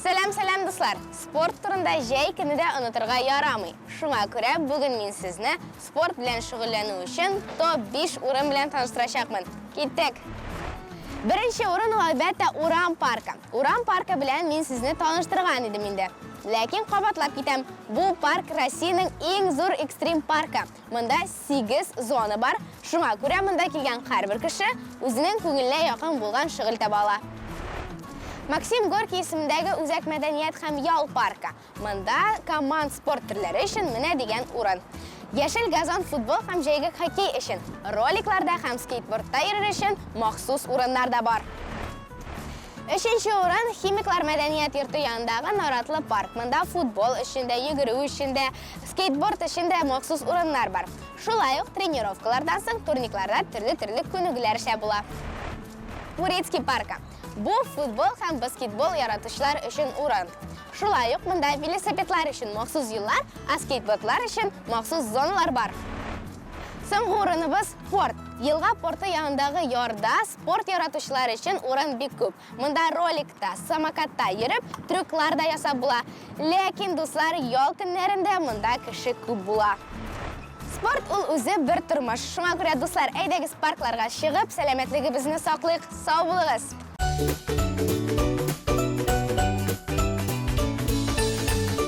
Сәлам, сәлам, дуслар! Спорт турында җәй көне дә онытырга ярамый. Шуңа күрә бүген мин сезне спорт белән шөгыльләнү өчен топ-5 урын белән таныштырачакмын. Киттек! Беренче урын ул, әлбәттә, Урам паркы. Урам паркы белән мин сезне таныштырган идем инде. Ләкин кабатлап китәм, бу парк Россиянең иң зур экстрим паркы. Монда 8 зона бар, шуңа күрә монда килгән һәрбер кеше үзенең күңеленә якын булган шөгыль таба ала. Максим Горький исемендәге Үзәк мәдәният һәм ял паркы. Монда команд спорт төрләре өчен менә дигән урын. Яшел газон футбол һәм җәйге хоккей өчен, роликларда һәм скейтбордта йөрер өчен махсус урыннар да бар. Өченче урын, Химиклар мәдәният йорты янындагы Наратлы парк. Монда футбол өчен дә, йөгерү өчен дә, скейтборд өчен дә махсус урыннар бар. Шулай ук тренировкалардан соң турникларда төрле-төрле күнегүләр эшләп була. Урицкий паркы. Бу футбол һәм баскетбол яратучылар өчен урын. Шулай ук монда велосипедлар өчен махсус юллар, ә скейтбордлар өчен махсус зоналар бар. Соңгы урыныбыз порт. Елга порты янындагы ярда спорт яратучылар өчен урын бик күп. Монда роликта, самокатта йөреп, трюклар да ясап була. Ләкин, дуслар, ял көннәрендә монда кеше күп була. Спорт ул үзе бер тормыш. Шуңа күрә, дуслар, әйдәгез паркларга чыгып, сәламәтлегебезне саклыйк. Сау булыгыз!